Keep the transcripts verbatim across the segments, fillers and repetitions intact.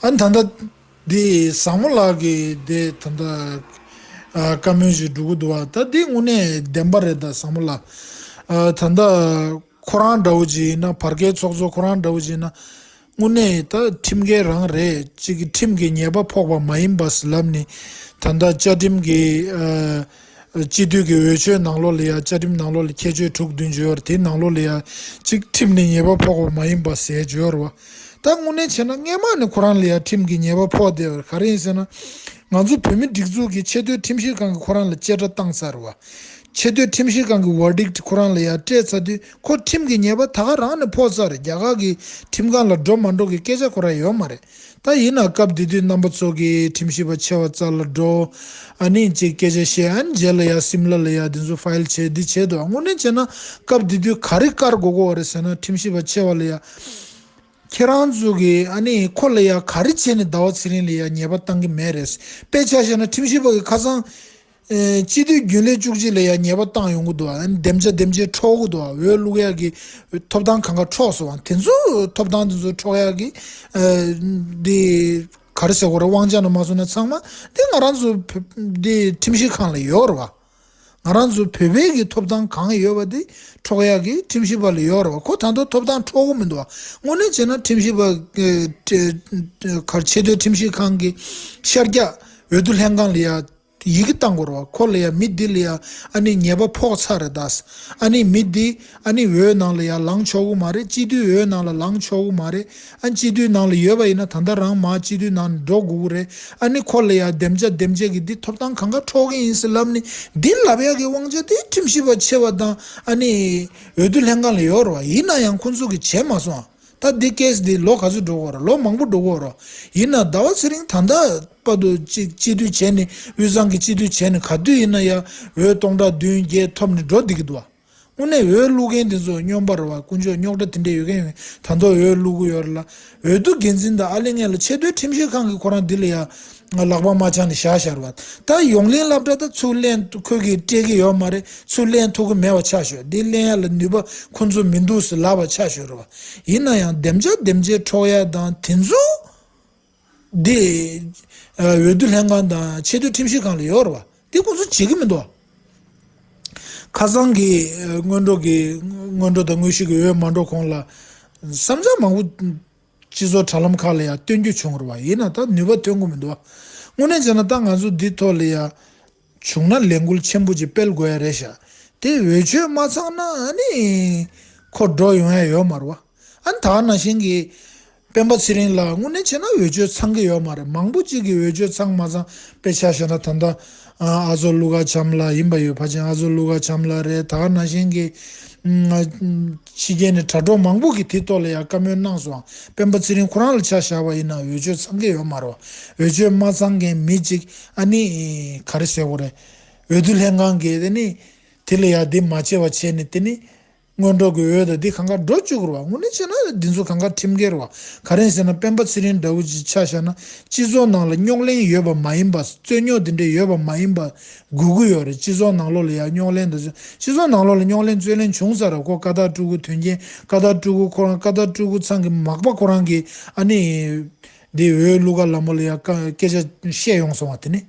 ཨ་ད་ལྟ་འདི་བཟང་མོ་ལགས་ཀྱི་འདི་ད་ལྟ་ཨ་བཀའ་མོལ་ཞིག་འགྲོ་གི་འདུག་བ། ད་འདི་དངོས་གནས་བདེན་པ་རེད། ད་བཟང་མོ་ལགས་ཨ་ད་ལྟ་ཁོ་རང་འདྲ་བོ་ཅིག་ཡིན་ན། བར་བརྒལ་ཚོགས་གཙོ་ཁོ་རང་འདྲ་བོ་ཅིག་ཡིན་ན། དངོས་གནས་ད་ཁྲིམས་འགལ་རང་རེད། གཅིག་གི་ཁྲིམས་ཀྱི་ཉེས་པ་ཕོག་པ་མ་ཡིན་པ་ལབ་ནས། ད་ལྟ་བཅའ་ཁྲིམས་ཀྱི་ཨ་སྤྱི་འཐུས་ཀྱི་འོས་ཆོས་ནང་ལོགས་ལ་ཡ། བཅའ་ཁྲིམས་ནང་ལོགས་ལ་ཁྱད་ཆོས་དྲུག་བདུན་ཅིག་ཡོད་རེད། དེའི་ནང་ལོགས་ལ་ཡ་གཅིག་ཁྲིམས་ནས་ཉེས་པ་ཕོག་པ་མ་ཡིན་པ་ཟེར་ཅིག་ཡོད་རེད་བ། ད་དངོས་གནས་བྱས་ན་སྔས་མ་ནས་ཁོ་རང་ལ་ཡ་ཁྲིམས་ཀྱི་ཉེས་པ་ཕོག་བསྡད་པ་རེད། ག་རེ་ཡིན་ཟེར་ན། ང་ཚོ་བོད་མི་སྒྲིག་འཛུགས་ཀྱི་ཆེས་མཐོའི་ཁྲིམས་ཞིབ་ཁང་གིས་ཁོ་རང་ལ་བཅད་ཁྲ་བཏང་ཚར་བ། ཆེས་མཐོའི་ཁྲིམས་ཞིབ་ཁང་གི་verdict་ཁོ་རང་ལ་ཡ་སྤྲད་ཚར་དུས། ཁོ་ཁྲིམས་ཀྱི་ཉེས་པ་ད་ག་རང་ནས་ཕོག་ཚར་རེད། རྒྱ་གར་གྱི་ཁྲིམས་ཁང་ལ་འགྲོ་མ་འགྲོ་གི་སྐད་ཆ་ཁོ་རང་ཡོད་མ་རེད། ད་ཡིན་ན་སྐབས་དེ་དུས་རྣམ་པ་ཚོ་གིས་ཁྲིམས་ཞིབ་པ་ཆེ་བ་རྩ་ལ་འགྲོ། ཨ་ནི་ཅིག་སྐད་ཆ་བཤད། ཨ་ནི་རྗེས་ལ་ཡ་སིམ་ལ་ལ་ཡ་དེ་ཚོ་file་བྱས་འདི་བྱས་འདུག། དངོས་གནས་བྱས་ན་སྐབས་དེ་དུས་ག་རེ་བཀར་དགོས་ཀྱི་ཡོད་རེད་ཟེར་ན། ཁྲིམས་ཞིབ་པ་ཆེ་བ་ལ་ཡ། ཁྱེད་རང་ཚོ་གིས་ཨ་ནི་ཁོ་ལ་ཡ་ག་རེ་བྱས་ནས་ཟླ་བ་ཚེ་རིང་ལ་ཡ་ཉེས་པ་བཏང་གི་མེད་རེད། དཔེ་ཆ་བཞག་ན་ཁྲིམས་ཞིབ་པ་གིས་ཁ་སང་ཨེ་སྤྱི་འཐུས་རྒྱུན་ལས་བཅུ་གཅིག་ལ་ཡ་ཉེས་པ་བཏང་ཡོང་གི་འདུག། ཨ་ནི་འདེམས་བྱ་འདེམས་བྱེད་འཕྲོག་གི་འདུག། འོས་བླུག་ཡ་གི་ཐོབ་ཐང་གང་ག་འཕྲོག་སོང་བ། དེ་ཚོ་ཐོབ་ཐང་དེ་ཚོ་འཕྲོག་ཡ་གི་ཨེ་འདི་ག་རེ་ཟེར་དགོས་རེད། དབང་ཆ་ནང་མ་སོང་ན་ཚང་མ་འདི་ང་རང་ཚོ་བོད་འདི་ཁྲིམས་ཞིབ་ཁང་ལ་ཡོད་རེད་བ། ང་རང་ཚོ་བོད་པའི་གི་ཐོབ་ཐང་གང་ཡོད་པ་དེ་འཕྲོག་ཡག་གི་ཁྲིམས་ཞིབ་པ་ལ་ཡོད་རེད་བ། ཁོ་ད་དུང་ཐོབ་ཐང་འཕྲོག་གི་མི་འདུག་བ། དངོས་གནས་བྱས་ན་ཁྲིམས་ཞིབ་པ་ག་ཆེས་མཐོའི་ཁྲིམས་ཞིབ་ཁང་གི་ཤར་རྒྱག་འོས་བསྡུ་ལྷན་ཁང་ལ་ཡ་ཡི་གེ་བཏང་དགོས་རེད་བ། ཁོ་ལ་ཡ་མི་འདི་ལ་ཡ་ཨ་ནི་ཉེས་པ་ཕོག་ཚར་རེད་ད། ཨ་ནི་མི་འདི་ཨ་ནི་འོས་ནང་ལ་ཡ་ལངས་ཆོག་གི་མ་རེད། སྤྱི་འཐུས་འོས་ནང་ལ་ལངས་ཆོག་གི་མ་རེད། ཨ་སྤྱི་འཐུས་ནང་ལ་ཡོད་པ་ཡིན་ན་ད་ལྟ་རང་མར་སྤྱི་འཐུས་ནང་ནས་འགྲོ་དགོས་ཀྱི་རེད། ཨ་ནི་ཁོ་ལ་ཡ་འདེམས་བྱ་འདེམས་བྱེད་ཀྱི་འདི་ཐོབ་ཐང་གང་ག་འཕྲོག་གི་ཡིན་ཟེར་ལབ་ནས། འདི་ལབ་ཡག་གི་དབང་ཆ་དེ་ཁྲིམས་ཞིབ་པ་ཆེ་བ་དང་ཨ་ནི་འོས་བསྡུ་ལྷན་ཁང་ལ་ཡོད་རེད་བ། ཡིན་ན་ཡང་ཁོང་ཚོ་གིས་བྱས་མ་སོང་ཨ། ད་འདི་ཀེ་སི་འདི་ལོ་ག་ཚོད་འགྲོ་གི་ཡོད་རེད། ལོ་མང་པོ་འགྲོ་གི་ཡོད་རེད། ཡིན་ན་ཟླ་བ་ཚེ་རིང་ད་ལྟ་བར་དུ་སྤྱི་སྤྱི་འཐུས་བྱས་ནས། དབུས་གཙང་གི་སྤྱི་འཐུས་བྱས་ནས་ག་དུས་ཡིན་ན་ཡ་འོས་སྟོང་ཕྲག་བདུན་བརྒྱད་ཐོབ་ནས་འགྲོ་བསྡད་ཀྱི་འདུག་བ། དངོས་གནས་འོས་བླུག་མཁན་དེ་ཚོ་སྨྱོན་པ་རེད་བ། དཀོན་མཆོག་རྙོག་དྲ་དེ་འདྲས་ཡོད་མཁན་ཡོད། ད་དུང་འོས་བླུག་གི་ཡོད་རེད་ལ། འོས་བསྡུ་འགན་འཛིན་དང་ཨ་ལེ་ངན་ལ་ཆེས་མཐོའི་ཁྲིམས་ཞིབ་ཁང་གིས་ཁོ་རང་འདི་ལ་ཡ་ལག་པ་མ་འཆང་ནས་བཞག་བཞག་རེད་བ། ད་ཡོང་ལེན་སློབ་གྲྭ་ད་ཚུར་ལེན། ཁོས་ཀྱིས་སྤྲད་ཀྱི་ཡོད་མ་རེད། ཚུར་ལེན་ཐུབ་ཀྱི་མེད་པ་ཆགས་ཤོག། འདི་ལེན་ཡ་ལ་ནུས་པ་ཁོ་ཚོ་མི་འདུག་ཟེར་ལབ་པ་ཆགས་ཤོག་རེད་བ། ཡིན་ན་ཡང་འདེམས་བྱ་འདེམས་བྱེད་འཕྲོག་ཡ་དང་དེ་ཚོ། འདི་ཨ་འོས་བསྡུ་ལྷན་ཁང་དང་ཆེས་མཐོའི་ཁྲིམས་ཞིབ་ཁང་ལ་ཡོད་རེད་བ། འདི་ཁོང་ཚོ་བྱེད་ཀྱི་མི་འདུག། ཁ་སང་གི་ཨ་སྔོན་འགྲོ་གི། སྔོན་འགྲོ་དང་དངོས་གཞི་གི་འོས་མ་འགྲོ་གོང་ལ་བསམ་འཆར་མང་པོ་སྤྱི་ཚོགས་དྲ་ལམ་ཁག་ལ་ཡང་སྟོན་རྒྱུ་བྱུང་རེད་བ། ཡིན་ན་ད་ནུས་པ་ཐོན་གྱི་མི་འདུག་བ། དངོས་གནས་བྱས་ན་ད་ང་ཚོ་འདི་ཐོག་ལ་ཡ་བྱུང་ན་ལས་འགུལ་ཆེན་པོ་ཅིག་སྤེལ་དགོས་ཡ་རེད་ཤག། དེ་འོས་ཆོས་མ་ཚང་ན་ཨ་ནི་ཁོ་འགྲོ་ཡོང་ཡ་ཡོད་མ་རེད་བ། ཨ་ནི་ད་ག་ནང་བཞིན་གྱི་སྤེན་པ་ཚེ་རིང་ལགས་དངོས་གནས་བྱས་ན་འོས་ཆོས་ཚང་གི་ཡོད་མ་རེད། མང་པོ་ཅིག་གིས་འོས་ཆོས་ཚང་མ་ཚང་། དཔེ་ཆ་བཞག་ན་ད་ལྟ་ཨ་ཨ་ཚོ་ཀླུ་མཁར་བྱམས་ལགས་ཡིན་པ་ཡོད། ཕལ་ཆེར་ཨ་ཚོ་ཀླུ་མཁར་བྱམས་ལགས་རེད། ད་ག་ནང་བཞིན་གྱི་ཨ་ཕྱི་རྒྱལ་ནས་དྲ་གྲོགས་མང་པོ་གིས་དེ་ཐོག་ལ་ཡང་བཀའ་མོལ་གནང་སོང་། སྤེན་པ་ཚེ་རིང་ཁོ་རང་ལ་ཆ་བཞག་པ་ཡིན་ན་འོས་ཆོས་ཚང་གི་ཡོད་མ་རེད་བ། འོས་ཆོས་མ་ཚང་མཁན་མི་གཅིག་ཨ་ནི་ག་རེ་ཟེར་དགོས་རེད། འོས་བསྡུ་ལྷན་ཁང་གིས་དེ་ནི་དེ་ལ་ཡང་འདི་མ་བྱས་པ་བྱས་ནས་དེ་ནི་སྔོན་འགྲོ་གི་འོས་དང་འདི་གང་ག་འགྲོ་བཅུག་རེད་བ། དངོས་གནས་བྱས་ན་འདི་ཚོ་གང་ག་ཁྲིམས་འགལ་རེད་བ། ག་རེ་ཟེར་ན་སྤེན་པ་ཚེ་རིང་འདྲ་བོ་ཅིག་ཆ་བཞག་ན་སྤྱི་ཚོགས་ནང་ལ་རྙོག་གླེང་ཡོད་པ་མ་ཡིན་པ། རྩོད་རྙོག་འདི་འདྲ་ཡོད་པ་མ་ཡིན་པ་དགོས་ཀྱི་ཡོད་རེད། སྤྱི་ཚོགས་ནང་ལོགས་ལ་ཡང་རྙོག་གླེང་དང་། སྤྱི་ཚོགས་ནང་ལོགས་ལ་རྙོག་གླེང་རྩོད་གླེང་བྱུང་ས་རེད། ཁོ་ཀ་དག་སྤྲུལ་སྐུ་དོན་རྐྱེན། ཀ་དག་སྤྲུལ་སྐུ་ཁོ་རང་། ཀ་དག་སྤྲུལ་སྐུ་ཚང་གི་མག་པ་ཁོ་རང་གིས་ཨ་ནི་འདི་འོས་ཀླུ་མཁར་ལྷ་མོ་ལ་ཡང་སྐད་ཆ་བཤད་ཡོང་སོང་བ། དེ་ནི་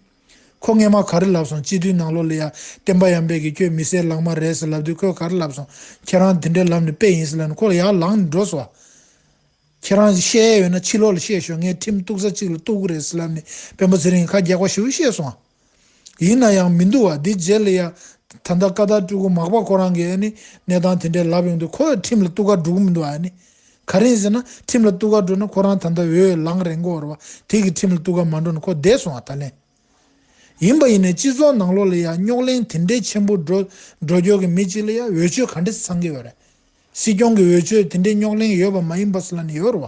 ཁོ་སྔས་མ་ག་རེ་ལབ་སོང་། སྤྱི་འཐུས་ནང་ལོགས་ལ་ཡང་བསྟན་པ་ཡར་འཕེལ་གྱིས་ཁྱོད་མི་སེར་ལག་དམར་རེད་ཟེར་ལབ་དུས་ཁོས་ག་རེ་ལབ་སོང་། ཁྱེད་རང་དེ་འདྲའི་ལམ་ནས་དཔེ་ཡིན་ཟེར་ལབ་ནས་ཁོ་ལ་ཡར་ལངས་ནས་འགྲོ་སོང་བ། ཁྱེད་རང་བཤད་ཡས་ཡོད་ན་ཕྱི་ལོགས་ལ་བཤད་ཤོག། ངས་ཁྲིམས་གཏུག་ས་གཅིག་ལ་གཏུག་གི་རེད་ཟེར་ལབ་ནས་སྤེན་པ་ཚེ་རིང་གིས་ཁ་རྒྱག་པ་ཞེ་པོ་བཤད་སོང་ཨ། ཡིན་ན་ཡང་མི་འདུག་བ། འདི་རྗེས་ལ་ཡ་ད་ལྟ་ཀ་དག་སྤྲུལ་སྐུ་མག་པ་ཁོ་རང་གིས་ཨ་ནི་གནས་སྟངས་དེ་འདྲའི་ལབ་ཡོང་དུས་ཁོ་ཁྲིམས་ལ་གཏུག་ག་འགྲོ་གི་མི་འདུག་ཨ་ནི། ག་རེ་ཡིན་ཟེར་ན་ཁྲིམས་ལ་གཏུག་ག་འགྲོ་ན་ཁོ་རང་ད་ལྟ་འོས་ལངས་རན་གྱི་ཡོད་རེད་བ། དེ་གི་ཁྲིམས་ལ་གཏུག་ག་མ་འགྲོ་ན་ཁོ་བསྡད་སོང་ཨ། ད་ལན། ཡིན་པ་ཡིན་ནའི་སྤྱི་ཚོགས་ནང་ལོགས་ལ་ཡ་རྙོག་གླེང་དེ་འདྲའི་ཆེན་པོ་འགྲོ་འགྲོ་རྒྱུ་གི་མི་གཅིག་ལ་ཡ་འོས་ཆོས་ག་འདྲ་ཚང་གི་ཡོད་རེད། སྲིད་སྐྱོང་གི་འོས་ཆོས་དེ་འདྲའི་རྙོག་གླེང་ཡོད་པ་མ་ཡིན་པ་ཟེར་ལབ་ནས་ཡོད་རེད་བ།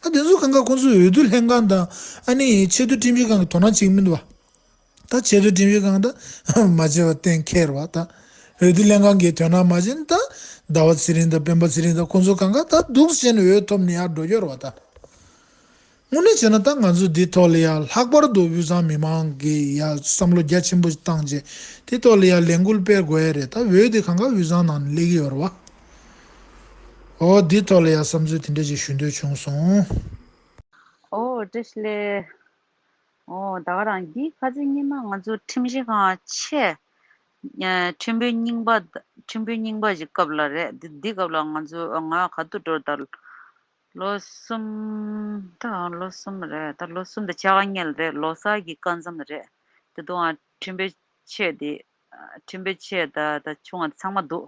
ཨ་དེ་ཚོ་གང་ག་ཁོང་ཚོའི་འོས་བསྡུ་ལྷན་ཁང་དང་ཨ་ནི་ཆེས་མཐོའི་ཁྲིམས་ཞིབ་ཁང་གི་དོ་སྣང་བྱེད་ཀྱི་མི་འདུག་བ། ད་ཆེས་མཐོའི་ཁྲིམས་ཞིབ་ཁང་ད་མ་བྱས་པ་གཏན་འཁེལ་རེད་བ། ད་འོས་བསྡུ་ལྷན་ཁང་གིས་དོ་སྣང་མ་བྱས་ན་ད་ཟླ་བ་ཚེ་རིང་དང་སྤེན་པ་ཚེ་རིང་དང་ཁོང་ཚོ་གང་ག་ད་འདུག་སེ་བྱས་ནས་འོས་ཐོབ་ནས་ཡར་འགྲོ་རྒྱུ་རེད་བ་ད། དངོས་གནས་བྱས་ན་ད་ང་ཚོ་འདི་ཐོག་ལ་ཡ་ལྷག་པར་དུ་དབུས་གཙང་མི་མང་གིས་ཡ་བསམ་བློ་རྒྱ་ཆེན་པོ་ཞིག་བཏང་རྗེས་དེ་ཐོག་ལ་ཡ་ལས་འགུལ་སྤེལ་དགོས་ཡ་རེད། ད་འོས་དེ་གང་ག་དབུས་གཙང་ནང་ནས་སླེབས་ཀྱི་ཡོད་རེད་བ། འོ་འདི་ཐོག་ལ་ཡ་བསམ་ཚུལ་དེ་འདྲ་ཞིག་ཞུ་འདོད་བྱུང་སོང་། ཨོ་བཀྲ་ཤིས་བདེ་ལེགས། ཨོ་ད་ག་རང་འདི་ཁ་སང་སྔོན་མ་ང་ཚོ་ཁྲིམས་ཞིབ་ཁང་ཆེ། ཨ་ཁྲིམས་དཔོན་རྙིང་པ། ཁྲིམས་དཔོན་རྙིང་པ་ཞིག་སྐབས་ལ་རེད། འདི་འདི་སྐབས་ལ་ང་ཚོ་ང་ག་དུས་འགྲོ་ད། ལོ་གསུམ། ད་ལོ་གསུམ་རེད། ད་ལོ་གསུམ་དང་ཕྱེད་ཀ་སྔོན་ལ་རེད། ལོ་གསར་གྱི་སྐབས་མཚམས་རེད། དེ་དུས་ང་ཁྲིམས་དཔོན་ཆེ་དེ། ཁྲིམས་དཔོན་ཆེ་ད་ད་ཆུང་བ་ཚང་མ་འདུག་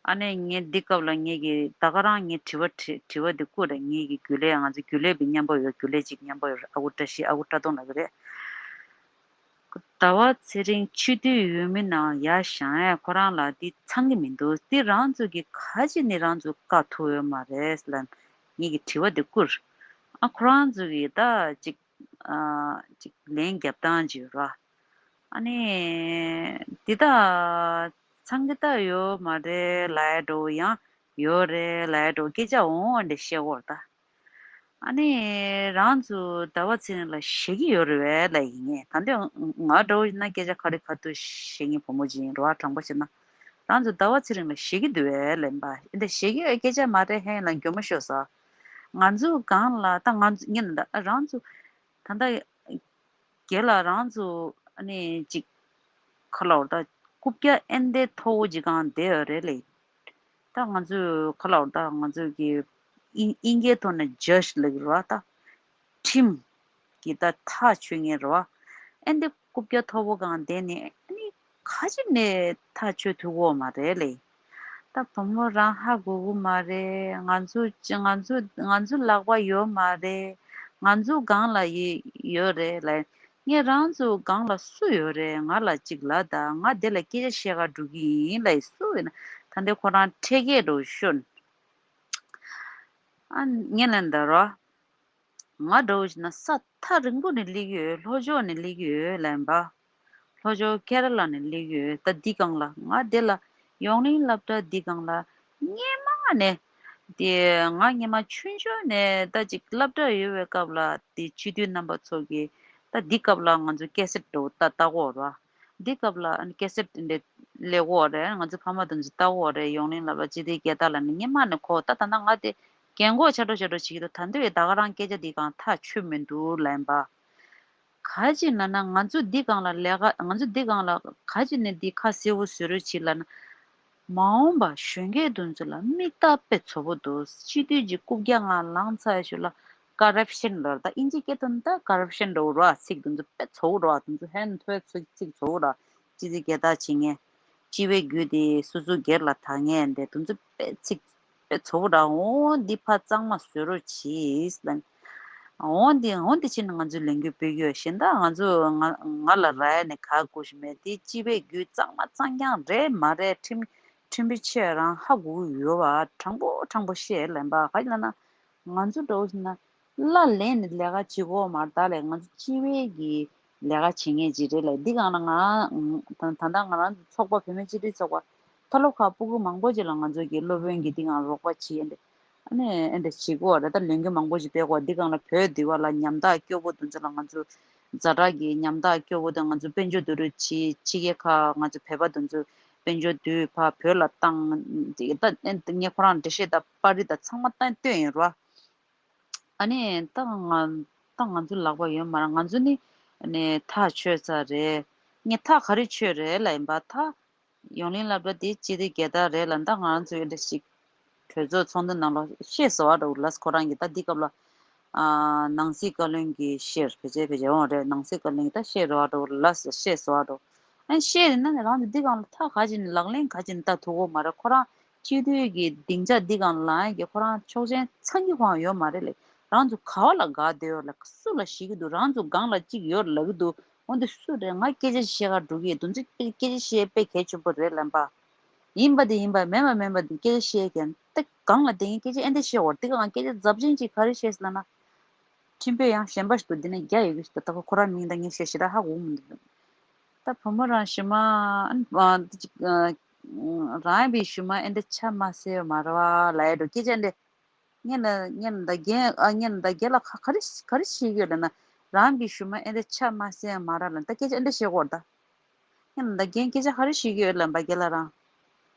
ཨ་ནི་ངས་འདི་སྐབས་ལ་ངེད་ཀྱི་ད་ག་རང་ངས་དྲི་བ་དྲི་དྲི་བ་འདི་བསྐུར་རེད། ངེད་ཀྱི་རྒྱུན་ལས། ང་ཚོ་རྒྱུན་ལས་པའི་མཉམ་པོ་ཡོད། རྒྱུན་ལས་གཅིག་མཉམ་པོ་ཡོད། ཨ་ཁུ་བཀྲ་ཤིས། ཨ་ཁུ་བཀྲ་དོང་ལབ་ཀྱི་རེད། ཟླ་བ་ཚེ་རིང་སྤྱི་འཐུས་འོས་མི་ནང་ཡར་བཞེངས་ཡས་ཁོ་རང་ལ་འདི་ཚང་གི་མི་འདུག་འདི་རང་ཚོ་གི་ག་ཅི་ནས་རང་ཚོ་བཀག་ཐུབ་ཡོད་མ་རེད་ལབ་ངེད་ཀྱི་དྲི་བ་འདི་བསྐུར། ཨ་ཁོ་རང་ཚོ་གི་ད་ཅིག་ཨ་ཅིག་ལན་རྒྱབ་སྟངས་ཅིག་ཡོད་ར། ཨ་ནི་འདི་ད་ཚང་གི་ད་ཡོད་མ་རེད་ལབ་ཡ་འདྲ་བོ། ཡང་ཡོད་རེད་ལབ་ཡ་འདྲ་བོ་སྐད་ཆ་འོང་འོང་འདྲ་བཤད་ཀྱི་ཡོད་རེད་ད། ཨ་ནི་རང་ཚོ་ཟླ་བ་ཚེ་རིང་ལ་ཞེད་ཀྱི་ཡོད་རེད་པས་ལབ་ཡིན་ངེས། ད་འདོད་ང་འདྲ་བོ་ཡིན་ན་སྐད་ཆ་ག་རེ་ག་དུས་བཤད་མཁན་བུ་མོ་ཅིག་ཡིན་རེད་པ། དྲང་པོ་བཤད་ན་རང་ཚོ་ཟླ་བ་ཚེ་རིང་ལ་ཞེད་ཀྱི་འདུག་པས་ལབ་པ། འདི་ཞེད་ཀྱི་ཡོད་སྐད་ཆ་མ་རེད། ཧེ་ལ་མགྱོགས་མོ་ཤོད་ཟེར། ང་ཚོ་སྒང་ལ་ད་ང་ཚོ་ངས་ད་རང་ཚོ་ད་ལྟ་རྒན་ལགས་རང་ཚོ་ཨ་ནི་ཅིག་ག་ལབ་དགོས་རེད་ད། རྐུབ་བཀྱག་ཨེ་འདྲ་མཐོ་བོ་ཅིག་སྒང་བསྡད་ཡོད་རེད་ལབ། ད་ང་ཚོས་ག་ལབ་དགོས་རེད་ད། ང་ཚོ་གི་དབྱིན་དབྱིན་སྐད་ཐོག་ནས་ཇཇ་ལབ་ཀྱི་རེད་པ། ད་ཁྲིམས་ཀྱི་ད་ཐག་གཅོད་མཁན་རེད་པ། ཨེ་འདྲ་རྐུབ་བཀྱག་མཐོ་བོ་སྒང་བསྡད་ནས་ཨ་ནི་ག་ཅི་ནས་ཐག་གཅོད་ཐུབ་ཀྱི་ཡོད་མ་རེད་ལབ། ད་བུ་མོ་རང་ཧ་གོ་གི་མ་རེད། ང་ཚོ་ང་ཚོ་ང་ཚོ་ལག་པ་ཡོད་མ་རེད། ང་ཚོ་སྒང་ལ་ཡོད་ཡོད་རེད་ལབ། ངས་རང་ཚོ་སྒང་ལ་སུ་ཡོད་རེད། ང་ལ་ཅིག་ལབ་དང་། ང་འདི་ལ་སྐད་ཆ་བཤད་ག་འགྲོ་གི་ཡིན་ལབ། སུ་ཡིན་ན་ད་འདི་ཁོ་རང་འཕྲད་སྐད་འདྲ་བོ་ཤོད། ཨ་ངས་ལན་ད་རོ། ང་འདྲ་བོ་ཞིག་ན་ས་ཐག་རིང་པོ་ནས་སླེབས་ཀྱི་ཡོད། ལྷོ་ཕྱོགས་ནས་སླེབས་ཀྱི་ཡོད་ལབ་པ། ལྷོ་ཕྱོགས་ཀེ་ར་ལ་ནས་སླེབས་ཀྱི་ཡོད། ད་འདི་སྒང་ལ་ང་འདི་ལ་ཡོངས་གླིང་སློབ་གྲྭ་འདི་སྒང་ལ་སྔོན་མ་ནས། དེ་ང་སྔོན་མ་ཆུང་ཆུང་ནས་ད་ཅིག་སློབ་གྲྭ་ཡོད་པའི་སྐབས་ལ་དེ་སྤྱི་འཐུས་རྣམ་པ་ཚོ་གིས་ད་འདི་སྐབས་ལ་ང་ཚོ་ཀེ་སེཊ་འདྲ་བོ་ད་ལྟ་གོ་ར། འདི་སྐབས་ལ་ཨ་ནི་ཀེ་སེཊ་འདི་སླེབས་ཀྱི་ཡོད་རེད། ང་ཚོ་ཕ་མ་དེ་ཚོ་ལྟ་གི་ཡོད་རེད། ཡོངས་གླིང་སློབ་གྲྭ་སྤྱི་འཐུས་རྒྱལ་དར་ལབ་ནས་སྔོན་མ་ནས་གོ། ད་ད་ལྟ་ང་དེ་རྒན་གོག་ཆགས་འགྲོ་ཆགས་འགྲོ་བྱེད་ཀྱི་འདུག་ད་འདི་ཡི་ད་ག་རང་སྐད་ཆ་འདི་སྒང་ཐག་ཆོད་མི་འདུག་ལབ་པ། ག་ཅི་ན་ན་ང་ཚོ་འདི་སྒང་ལ་ལས་ཀ། ང་ཚོ་འདི་སྒང་ལ་ག་ཅི་ནས་འདི་ཁ་གསལ་པོ་བཟོ་རོགས་བྱེད་ལབ་ན། མ་འོངས་པ་གཞོན་སྐྱེས་དེ་ཚོ་ལ་མིག་ལྟ་དཔེ་ཚོ་བོ་འདུག་སྤྱི་འཐུས་ཀྱི་རྐུབ་བཀྱག་ནང་ལངས་ཚར་ཞོར་ལ་ཀ་རབ་ཤན་ལབ་ར། ད་དབྱིན་ཇི་སྐད་དུ་ད་ཀ་རབ་ཤན་འདྲ་བོ་ར། ཚིག་དེ་ཚོ་དཔེ་ཚོ་བོ་ར། དེ་ཚོ་ཧན་ཐོའི་ཚིག་ཚིག་ཚོ་བོ་ར། སྤྱི་འཐུས་རྒྱལ་དར་བྱེད་མཁན། སྤྱི་པའི་རྒྱུ་དེ་སོ་སོ་སྒེར་ལ་དག་མཁན་དེ་དེ་ཚོ་དཔེ་ཚིག་དཔེ་ཚོ་བོ་ར། འོ་འདི་ཕར་གཙང་མ་བཟོ་རོགས་གྱིས་ལབ། འོ་འདི་འོ་འདི་ཕྱིན་ང་ཚོས་ལས་འགུལ་སྤེལ་རྒྱུ་ཡོད། གཞན་དག་ང་ཚོ་ང་ང་ལ་རག་ནས་ག་དགོས་ཤིག་མེད། དེ་སྤྱི་པའི་རྒྱུ་གཙང་མ་གཙང་རྐྱང་རེད་མ་རེད། ཁྲིམས་ཁྲིམས་དཔོན་ཆེ་རང་ཧ་གོ་གི་ཡོད་པ། དྲང་པོ་དྲང་པོ་བཤད་ལབ་པ། ག་ཅི་ལབ་ན། ང་ཚོ་འདྲ་བོ་ཞིག་ན་གླ་ལེན་ནས་ལས་ཀ་བྱེད་དགོས་མ་རེད་ད་ལས། ང་ཚོ་སྤྱི་པའི་གི་ལས་ཀ་བྱེད་མཁན་ཅིག་རེད་ལས། འདི་སྒང་ལ་ང་ད་ད་ལྟ་ང་རང་ཚོ་ཚོགས་པ་བུད་མེད་སྤྱི་འཐུས་ཚོགས་པ་མཐོ་སློབ་ཁག་སྤུ་གུ་མང་པོ་ཅིག་ལ་ང་ཚོ་གི་སློབ་དཔོན་གྱིས་འདི་སྒང་རོགས་པ་བྱེད་ཡས་འདི། ཨ་ནི་ཨེ་འདྲ་བྱེད་དགོས་རེད། ད་ལས་འགུལ་མང་པོ་ཞིག་སྤེལ་དགོས། འདི་སྒང་ལ་བོད་འདི་བ་ལ་ཉམ་ཐག་སྐྱོ་པོ་དེ་ཚོ་ལ་ང་ཚོ་ཛ་དྲག་གི་ཉམ་ཐག་སྐྱོ་པོ་དང་ང་ཚོ་དཔལ་འབྱོར་བསྡུ་རུབ་བྱེད། ཕྱི་རྒྱལ་ཁག་ང་ཚོ་བོད་པ་དེ་ཚོ་དཔལ་འབྱོར་བསྡུས་ཕར་བོད་ལ་བཏང་། ད་ཨེ་ངས་ཁོ་རང་འགྲེལ་བཤད་དང་པར་རིས་དང་ཚང་མ་བཏང་བཏོན་ཡིན་རོ། ཨ་ནི་ད་ང་ད་ང་ཚོ་ལག་པ་ཡོད་མ་རེད། ང་ཚོ་ནི་ཨ་ནི་ཐག་ཆོད་ཚར་རེད། ངས་ཐག་ག་རེ་ཆོད་རེད་ལབ་ཡིན་པ། ད་ཡོངས་གླིང་སློབ་གྲྭ་དེ་སྤྱི་འཐུས་རྒྱལ་དར་རེད་ལབ། ད་ང་རང་ཚོའི་འདྲ་ཞིག་གྲོས་ཚོགས་ཚོགས་འདུ་ནང་ལ་བཤད་སོང་བ་འདྲ་བོ་ལབ། ཁོ་རང་གིས་ད་འདི་སྐབས་ལ་ཨ་ནང་སྲིད་བཀའ་བློན་གྱིས་བཤད། བེད་སྤྱོད་བེད་སྤྱོད་འོང་རེད། ནང་སྲིད་བཀའ་བློན་གྱིས་ད་བཤད་རོགས་འདྲ་བོ་ལབ་བཤད་སོང་བ་འདྲ་བོ། ཨ་ནི་བཤད་རེད་ན་ནི་རང་ཚོ་འདི་སྒང་ལ་ཐག་ག་ཅི་ནས་ལག་ལེན་ག་ཅི་ནས་བསྟར་ཐུབ་ཀྱི་མ་རེད། ཁོ་རང་སྤྱི་འཐུས་ཀྱི་སྡིངས་ཆ་འདི་སྒང་ལ་ཡང་གི་ཁོ་རང་ཆོག་མཆན་ཚང་གི་ཁོ་རང་ཡོད་མ་རེད་ལས། རང་ཚོ་ག་བ་ལ་དགའ་བསྡད་ཡོད་ལ། སུ་ལ་ཞེད་ཀྱི་འདུག་རང་ཚོ་སྒང་ལ་གཅིག་ཡོད་ལབ་ཀྱི་འདུག་འོན་ཏེ་སུ་རེད། ང་སྐད་ཆ་བཤད་ག་འགྲོ་གི་ཡོད། དེ་ཚོ་སྐད་ཆ་བཤད་དཔེ་གལ་ཆེན་པོ་རེད་ལབ་པ། ཡིན་པ་དེ་ཡིན་པ། མེད་པ་མེད་པ་དེ། སྐད་ཆ་བཤད་ཀྱང་ཏེ་སྒང་ལ་དེ་ངས་སྐད་ཆ་ཨེ་འདྲ་བཤད་འོར་དེ་གང་སྐད་ཆ་ཚབས་ཆེན་ཅིག་ག་རེ་བཤད་ལབ་ན། ཁྲིམས་དཔོན་ཡང་གཞན་པ་ཞིག་འདུག་འདི་ན་རྒྱ་ཡོད་གི་ཞིག་ད་ཁོ་རང་མིང་ད་ངས་བཤད་ཞེ་དྲག་ཧ་གོ་མི་འདུག་ད་བུ་མོ་རང་ཞུ་མ་ཨ་ནི་ཨ་འདི་ཅིག་ཨ་རང་བའི་ཞུ་མ་ཨེ་འདྲ་ཆ་མ་ཟེར་མ་ར་བ་ལ་ཡ་འགྲོ་སྐད་ཆ་འདི། ངས་ན་ངས་ན་ད་རྒན་ཨ་ངས་ན་ད་རྒན་ལ་ག་ག་རེ་ག་རེ་བཤད་ཀྱི་ཡོད་ལབ་ན། རང་གི་ཞུ་མ་ཨེ་འདྲ་ཆ་མ་ཟེར་མ་ར་ལབ་ད་སྐད་ཆ་ཨེ་འདྲ་བཤད་གོ་ད། ཡང་ད་རྒན་སྐད་ཆ་ག་རེ་བཤད་ཀྱི་ཡོད་ལབ་པ་རྒན་ལགས་རང་།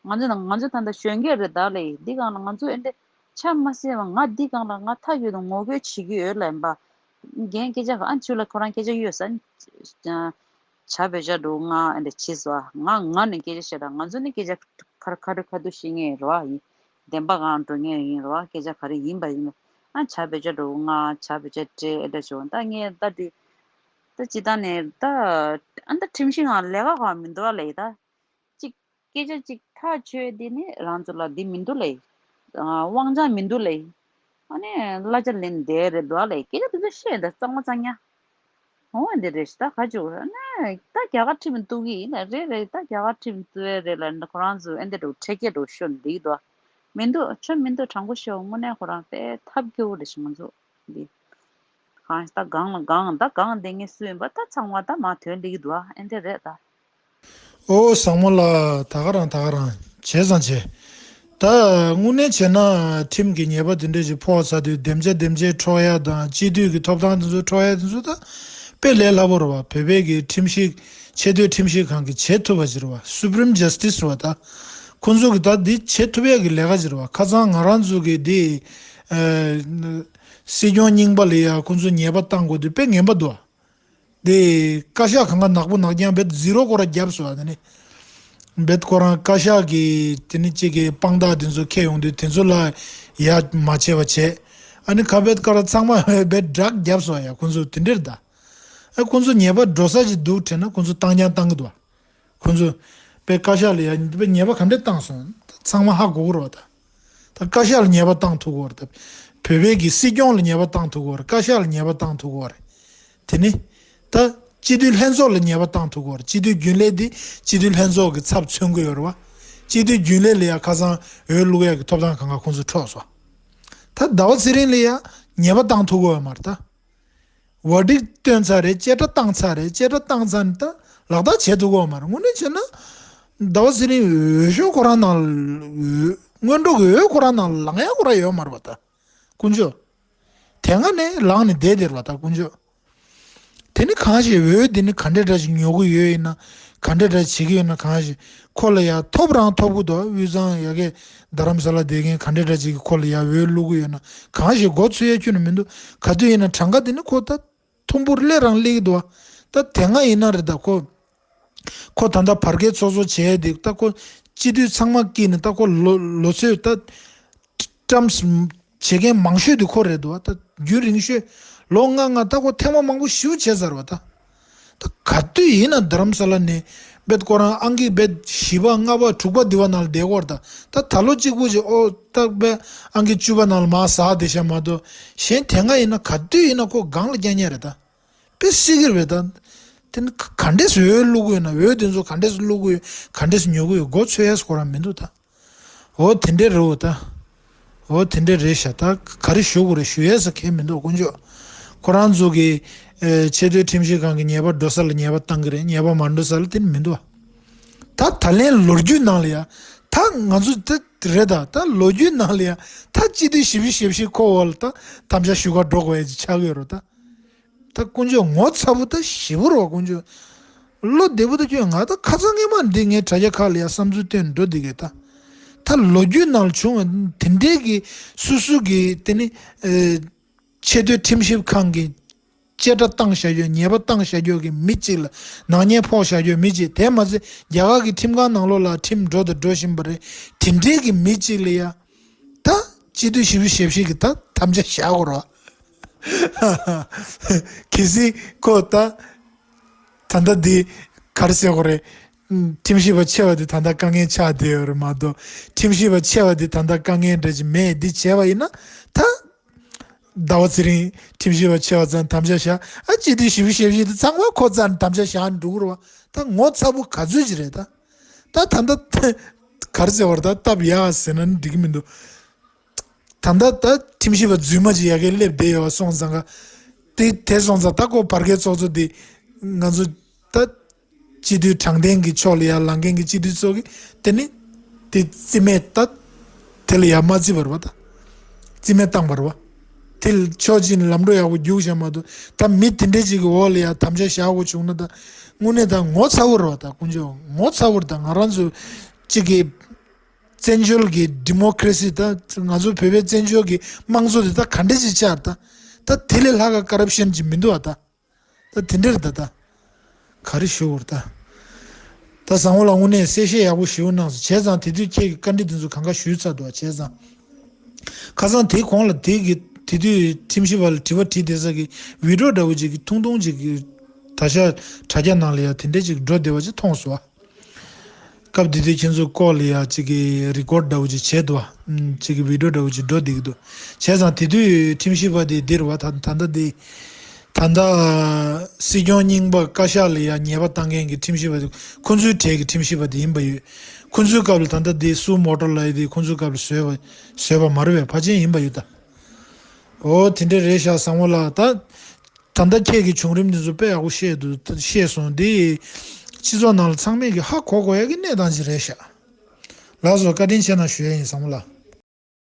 ང་ཚོ་ན་ང་ཚོ་ད་ལྟ་གཞོན་སྐྱེས་རེད་ད་ལས། འདི་སྒང་ལ་ང་ཚོ་ཨེ་འདྲ་ཆ་མ་ཟིན་པ་ང་འདི་སྒང་ལ་ང་ཐག་ཡོད་དུ་ངོ་རྒོལ་བྱེད་ཀྱི་ཡོད་ལབ་པ། རྒན་སྐད་ཆ་ཨ་ཆུ་ལ་ཁོ་རང་སྐད་ཆ་ཡོད་ས། བྱ་བེད་སྤྱོད་འགྲོ་ང་ཨ་འདྲ་བྱེད་སོ། ང་ང་ནས་སྐད་ཆ་བཤད་ད། ང་ཚོ་ནི་སྐད་ཆ་ཁ་ཁ་ཁ་ཁ་ཐུག་བཤད་ངེས་རེད་བ། ཡིན་བདེན་པ་གང་འགྲོ་ངེས་ཡིན་རེད་བ། སྐད་ཆ་ག་རེ་ཡིན་པ་ཡིན་པ། ཨ་བྱ་བེད་སྤྱོད་འགྲོ་ང་བྱ་བེད་སྤྱོད་སྤྲད་ཨེ་འདྲ་བྱུང་ད་ངས་ད་དེ་ད་ཅི་ད་ནས་ད་ཨ་ད་ཁྲིམས་ཤིག་ང་ལས་ཀ་གང་མི་འདུག་ལས་ད། གཅིག་སྐད་ཆ་གཅིག་ཐག་ཆོད་དེ་ནི་རང་ཚོ་ལ་འདི་མི་འདུག་ལས། དབང་ཆ་མི་འདུག་ལས། ཨ་ནི་གླ་ཆ་ལེན་བསྡད་རེད་འདུག་ལས། སྐད་ཆ་དེ་ཚོ་བཤད་ད་གཙང་མ་གཙང་ཉ། འོ་འདི་རེད་ད་ག་ཅུ་ཨ་ནི་ད་རྒྱ་གར་ཁྲིམས་གཏུག་གི་ཡིན་ན་རེད་རེད། ད་རྒྱ་གར་ཁྲིམས་གཏུག་ཡས་རེད་ལ་འདི་ཁོ་རང་ཚོ་ཨེ་འདི་འགྲོ་འཕྲལ་སྐད་འགྲོ་ཤོད་འདི་འདུག་མི་འདུག་ཆོ་མི་འདུག་དྲང་པོ་ཤོད། དངོས་གནས་ཁོ་རང་དཔེ་ཐབས་སྐྱོ་བོ་རེད་ཤི་ང་ཚོ་འདི། གང་ད་གང་ལ་གང་ད་གང་བསྡད་ངེས་སུ་ཡིན་པ་ད་ཚང་མ་ད་མ་དོན་འགྲིག་གི་འདུག་ཨ་ཨེ་འདི་རེད་ད། ཨོ་བཟང་མོ་ལགས། ད་ག་རང་ད་ག་རང་བྱས་ཙང་བྱས། ད་དངོས་གནས་བྱས་ན་ཁྲིམས་ཀྱི་ཉེས་པ་དེ་འདྲ་ཞིག་ཕོག་ཚར་དུས་བདེ་འཇགས་བདེ་འཇགས་འཕྲོག་ཡ་དང་སྤྱི་འཐུས་ཀྱི་ཐོབ་ཐང་དེ་ཚོ་འཕྲོག་ཡ་དེ་ཚོ་ད་དཔེ་ལས་སླ་པོ་རེད་བ། བོད་པའི་གི་ཁྲིམས་ཞིབ་ཆེས་མཐོའི་ཁྲིམས་ཞིབ་ཁང་གིས་བྱེད་ཐུབ་པ་ཞིག་རེད་བ། Supreme Justice་རེད་བ། ད་ཁོང་ཚོ་གིས་ད་འདི་བྱེད་ཐུབ་ཡ་གི་ལས་ཀ་ཞིག་རེད་བ། ཁ་སང་ང་རང་ཚོ་གི་འདི་ཨ་སྲིད་སྐྱོང་རྙིང་པ་ལ་ཡ་ཁོང་ཚོ་ཉེས་པ་བཏང་དགོས་དུས་དཔེ་ངན་པ་འདུག་བ། དེ་བཀའ་ཤག་གང་ག་ནག་པོ་ནག་རྐྱང་བེད་ཛི་རོ་སྐོར་ར་བརྒྱབ་སོང་། དེ་ནི་བེད་ཁོ་རང་བཀའ་ཤག་གི་དེ་ནི་གཅིག་གི་དཔང་རྟགས་དེ་ཚོ་འཁྱེར་ཡོང་དུས་དེ་ཚོ་ལ་ཡ་མ་བྱས་པ་བྱས། ཨ་ནི་ཁ་བེད་ཀ་ར་ཚང་མ་བེད་སྦྲགས་བརྒྱབ་སོང་། ཡ་ཁོང་ཚོ་དེ་འདྲེར་ད། ཨ་ཁོང་ཚོ་ཉེས་པ་འགྲོ་ས་ཅིག་འདུག་དྲན་ན་ཁོང་ཚོ་བཏང་རྐྱང་བཏང་གི་འདུག་ཁོང་ཚོ་པའི་བཀའ་ཤག་ལ་ཡ་པའི་ཉེས་པ་ག་འདྲས་བཏང་སོང་ཚང་མ་ཧ་གོ་གི་རེད་བ་ད། ད་བཀའ་ཤག་ལ་ཉེས་པ་བཏང་ཐུབ་ཀྱི་ཡོད་རེད་ད། བོད་པའི་གི་སྲིད་སྐྱོང་ལ་ཉེས་པ་བཏང་ཐུབ་ཀྱི་ཡོད་རེད། བཀའ་ཤག་ལ་ཉེས་པ་བཏང་ཐུབ་ཀྱི་ཡོད་རེད། དེ་ནི་ད་སྤྱི་འཐུས་ལྷན་ཚོགས་ལ་ཉེས་པ་བཏང་ཐུབ་ཀྱི་ཡོད་རེད། སྤྱི་འཐུས་རྒྱུན་ལས་འདི་སྤྱི་འཐུས་ལྷན་ཚོགས་ཀྱི་ཚབ་མཚོན་གྱི་ཡོད་རེད་བ། སྤྱི་འཐུས་རྒྱུན་ལས་ལ་ཡ་ཁ་སང་འོས་བླུག་ཡག་གི་ཐོབ་ཐང་གང་ག་ཁོང་ཚོ་འཕྲོག་སོང་། ད་ཟླ་བ་ཚེ་རིང་ལ་ཡ་ཉེས་པ་བཏང་ཐུབ་ཀྱི་ཡོད་མ་རེད་ད། བ་སྒྲིག་བཏོན་ཚར་རེད། བཅད་ཁྲ་བཏང་ཚར་རེད། བཅད་ཁྲ་བཏང་ཚར་ནས་ད་ལག་བསྟར་བྱེད་ཐུབ་ཀྱི་ཡོད་མ་རེད། དངོས་གནས་བྱས་ན་ཟླ་བ་ཚེ་རིང་འོས་ཤོག་ཁོ་རང་ནང་ལ་འོས་སྔོན་འགྲོ་གི་འོས་ཁོ་རང་ནང་ལ་ལངས་ཡག་ཁོ་རང་ཡོད་མ་རེད་བ་ད། དཀོན་མཆོག་དེ་སྔ་ནས་ལངས་ནས་བསྡད་དེ་རེད་བ་ད་དཀོན་མཆོག་དེ་ནི་གང་ཞིག་འོས་དེ་ནི་ག་འདྲ་འདྲ་ཞིག་ཉོ་གི་ཡོད་ཡིན་ན། ག་འདྲ་འདྲ་བྱེད་ཀྱི་ཡོད་ན། གང་ཞིག་ཁོ་ལ་ཡ་ཐོབ་རང་ཐོབ་གི་འདུག་དབུས་གཙང་ཡ་གི་རྡ་རམ་ས་ལ་བསྡད་མཁན་ག་འདྲ་འདྲ་ཅིག་གིས་ཁོ་ལ་ཡ་འོས་བླུག་གི་ཡོད་ན། གང་ཞིག་མགོ་ཚོས་ཡ་ཁྱོན་ནས་མི་འདུག་ག་དུས་ཡིན་ན་གྲངས་ཀ་དེ་ནི་ཁོ་ད་ཐུམ་བུར་སླེབས་རང་སླེབས་ཀྱི་འདུག་ད་དེ་སྔ་ཡིན་ན་རེད་ད་ཁོ། ཁོ་ད་ལྟ་བར་བརྒལ་ཚོགས་གཙོ་བྱས་ཏེ་ད་ཁོ་སྤྱི་འཐུས་ཚང་མ་དཀྱིལ་ནས་ད་ཁོ་ལོ་ལོ་ཚོད་ད་ཊརམ་སི་བྱེད་མཁན་མང་ཤོས་དེ་ཁོ་རེད་འདུག་ད་རྒྱུན་རིང་ཤོས་ལོ་ལྔ་ལྔ་ད་ཁོ་ཐེངས་མ་མང་པོ་ཞེ་པོ་བྱས་ཚར་བ་ད། ད་ག་དུས་ཡིན་ན་རྡ་རམ་ས་ལ་ནས་བེད་ཁོ་རང་ཨང་ཀི་བེད་བཞི་པ་ལྔ་པ་དྲུག་པ་འདི་བ་ནང་ལ་བསྡད་ཀྱི་ཡོད་རེད་ད། ད་ད་ལོ་གཅིག་པུ་ཅིག་ཨོ་ད་བེད་ཨང་ཀི་བཅུ་པ་ནང་ལ་མར་ཟགས་བསྡད་ཤག་མ་གཏོགས་གཞན་དེ་སྔ་ཡིན་ན་ག་དུས་ཡིན་ན་ཁོ་སྒང་ལ་རྒྱག་མཁན་རེད་ད། དཔེ་སྲིད་ཀྱི་རེད་ད། དེ་ནི་ག་འདྲས་སེ་འོས་བླུག་གི་ཡོད་ན། འོས་དེ་ཚོ་ག་འདྲས་སེ་བླུག་གི་ཡོད། ག་འདྲས་སེ་ཉོ་གི་ཡོད། མགོ་ཚོས་ཡས་ཁོ་རང་མི་འདུག་ད། འོ་དེ་འདྲས་རེད་འོ་ད། འོ་དེ་འདྲས་རེད་ཤག་ད་ག་རེ་ཞུ་དགོས་རེད། ཞུ་ཡས་ས་གང་ཡང་མི་འདུག་དཀོན་མཆོག་ཁོ་རང་ཚོ་གི་ཨེ་ཆེས་མཐོའི་ཁྲིམས་ཞིབ་ཁང་གི་ཉེས་པ་འགྲོ་ས་ལ་ཉེས་པ་བཏང་གི་རེད། ཉེས་པ་མ་འགྲོ་ས་ལ་དེ་ནི་མི་འདུག་ད་ད་ལན་ལོ་རྒྱུས་ནང་ལ་ཡ་ད་ང་ཚོ་ད་རེད་ད། ད་ལོ་རྒྱུས་ནང་ལ་ཡ་ད་སྤྱི་འཐུས་བཞི་བཅུ་ཞེ་བཞི་ཁོ་འོག་ལ་ད་དམ་བཅའ་ཞུ་ག་འགྲོ་དགོས་ཡ་ཅིག་ཆགས་ཀྱི་ཡོད་རེད་ད། ད་དཀོན་མཆོག་ངོ་ཚ་པོ་ད་ཞེ་པོ་རེད་བ། དཀོན་མཆོག་བློ་བདེ་པོ་ད་ཁྱོད་ང་ད་ཁ་སང་སྔས་མ་འདི་ངས་དྲ་རྒྱ་ཁག་ལ་ཡ་བསམ་ཚུལ་བཏོན་འགྲོ་འདི་གས་ད། ད་ལོ་རྒྱུས་ནང་ལ་བྱུང་བ་དེ་འདྲའི་གི་སུ་སུ་གི་དེ་ནི་ཨེ་ཆེས་མཐོའི་ཁྲིམས་ཞིབ་ཁང་གི་བཅད་ཁྲ་བཏང་བཞག་རྒྱུ། ཉེས་པ་བཏང་བཞག་རྒྱུ་གི་མི་གཅིག་ལ་ནག་ཉེས་ཕོག་བཞག་རྒྱུ་མི་གཅིག་དེ་མ་ཚད་རྒྱ་གར་གི་ཁྲིམས་ཁང་ནང་ལོགས་ལ་ཁྲིམས་འགྲོ་དང་འགྲོ་བཞིན་པ་རེད། དེ་འདྲའི་གི་མི་གཅིག་ལ་ཡ་ད་སྤྱི་འཐུས་བཞི་བཅུ་ཞེ་བཞི་གི་ད་དམ་བཅའ་བཞག་དགོས་རེད་བ། གལ་སྲིད་ཁོ་ད་ད་ལྟ་འདི་ག་རེ་ཟེར་དགོས་རེད། ཁྲིམས་ཞིབ་པ་ཆེ་བ་འདི་ད་ལྟ་དཀའ་ངལ་ཆགས་བསྡད་ཡོད་རེད་མ་གཏོགས། ཁྲིམས་ཞིབ་པ་ཆེ་བ་འདི་ད་ལྟ་དཀའ་ངལ་འདྲ་ཅིག་མེད། འདི་བྱས་པ་ཡིན་ན་ད་ཟླ་བ་ཚེ་རིང་ཁྲིམས་ཞིབ་པ་ཆེ་བ་རྩ་ནས་དམ་བཅའ་བཞག་ཨ་སྤྱི་འཐུས་བཞི་བཅུ་ཞེ་བཞི་འདི་ཚང་མ་ཁོ་རྩ་ནས་དམ་བཅའ་བཞག་འགྲོ་གི་རེད་བ། ད་ངོ་ཚ་པོ་ག་ཚོད་ཅིག་རེད་ད། ད་ད་ལྟ་ག་རེ་ཟེར་བ་རེད། ད་སྟབས་ཡག་ཟེར་ན་འགྲིག་གི་མི་འདུག་ད་ལྟ་ད་ཁྲིམས་ཞིབ་པ་རྫུན་མ་ཅིག་ཡ་གི་སླེབས་བསྡད་ཡོད་པ་སོང་ཙང་ཀ་དེ་དེ་སོང་ཙང་ད་ཁོ་བར་བརྒལ་ཚོགས་གཙོ་དེ་ང་ཚོ་ད་སྤྱི་འཐུས་དྲང་བདེན་གྱི་ཕྱོགས་ལ་ཡ་ལངས་མཁན་གྱི་སྤྱི་འཐུས་ཚོ་གི་དེ་ནི་དེ་རྩིས་མེད་ད་དེ་ལ་ཡ་མ་བརྩིས་པ་རེད་བ། ད་རྩིས་མེད་བཏང་བ་རེད་བ། དེ་ལ་ཕྱོགས་གཅིག་ནས་ལམ་འགྲོ་ཡག་པོ་རྒྱུགས་བཞག་མ་གཏོགས་ད་མི་དེ་འདྲས་ཅིག་གི་འོག་ལ་ཡ་དམ་བཅའ་བཞག་དགོས་བྱུང་ན་ད་དངོས་གནས་ད་ངོ་ཚ་བོ་རེད་བ། ད་དཀོན་མཆོག་ངོ་ཚ་བོ་རེད། ད་ང་རང་ཚོ་གཅིག་གི་བཙན་བྱོལ་གྱི་ཌི་མོ་ཀེ་རེ་སི་ད་ང་ཚོ་བོད་པའི་བཙན་བྱོལ་གྱི་དམངས་གཙོ་དེ་ད་ག་འདྲ་ཅིག་ཆགས། ད་ ད་དེ་ལས་ལྷག་ག་ཀ་རབ་ཤན་ཅིག་མི་འདུག་ཨ་ད། ད་དེ་འདྲར་ད་ད། ག་རེ་ཞུ་དགོས་རེད་ད། ད་བཟང་བོ་ལགས་དངོས་གནས་གསལ་བཤད་ཡག་པོ་ཞེ་པོ་གནང་སོང་། བྱས་ཙང་དེ་དུས་ཁྱེད་ཀྱི་བཀའ་འདྲི་དེ་ཚོ་གང་ག་ཞུས་ཚར་འདུག་བྱས་ཙང་། ཁ་སང་དེའི་གོང་ལ་དེ་གི་དེ་དུས་ཁྲིམས་ཞིབ་པ་ལ་དྲི་བ་དྲིས་བསྡད་ས་གི་བི་ཌིའོ་འདྲ་བོ་ཅིག་གི་ཐུང་ཐུང་ཅིག་གི་ད་ཆ་དྲ་རྒྱ་ནང་ལ་ཡ་དེ་འདྲ་ཅིག་འགྲོ་བསྡད་པ་ཅིག་མཐོང་སོང་བ། སྐབས་དེ་དུས་ཁྱེད་ཚོ་སྐོར་ལ་ཡ་ཅིག་གི་རི་ཀོཌ་འདྲ་བོ་ཅིག་བྱས་འདུག་བ། ཅིག་གི་བི་ཌིའོ་འདྲ་བོ་ཅིག་འགྲོ་བསྡད་ཀྱི་འདུག་བྱས་ཙང་དེ་དུས་ཁྲིམས་ཞིབ་པ་དེ་འདིར་བ་ད་ད་ལྟ་དེ། ད་ལྟ་སྲིད་སྐྱོང་རྙིང་པ་བཀའ་ཤག་ལ་ཡང་ཉེས་པ་བཏང་མཁན་གྱི་ཁྲིམས་ཞིབ་པ་དེ་ཁོ་ཚོའི་གྲས་ཀྱི་ཁྲིམས་ཞིབ་པ་དེ་ཡིན་པ་ཡོད། ཁོ་ཚོའི་སྐབས་ལ་ད་ལྟ་དེ་སུ་མོ་ཊ་ལ་ཡི་དེ་ཁོ་ཚོའི་སྐབས་ལ་བཟོས་པ་བཟོས་པ་མ་རེད་པས། ཕལ་ཆེར་ཡིན་པ་ཡོད་ད། འོ་དེ་འདྲ་རེད་ཤག་བཟང་བོ་ལགས། ད་ད་ལྟ་ཁྱེད་ཀྱི་བྱུང་རིམ་འདི་ཚོ་དཔེ་ཡག་པོ་བཤད་འདུག་བཤད་སོང་དེ། སྤྱི་ཚོགས་ནང་ལ་ཚང་མས་ཀྱི་ཧ་གོ་དགོས་ཡ་གི་གནས་སྟངས་ཅིག་རེད་ཤག་ལགས་སོ། བཀའ་དྲིན་ཆེ་གནང་ཞུ་ཡ་ཡིན་བཟང་བོ་ལགས།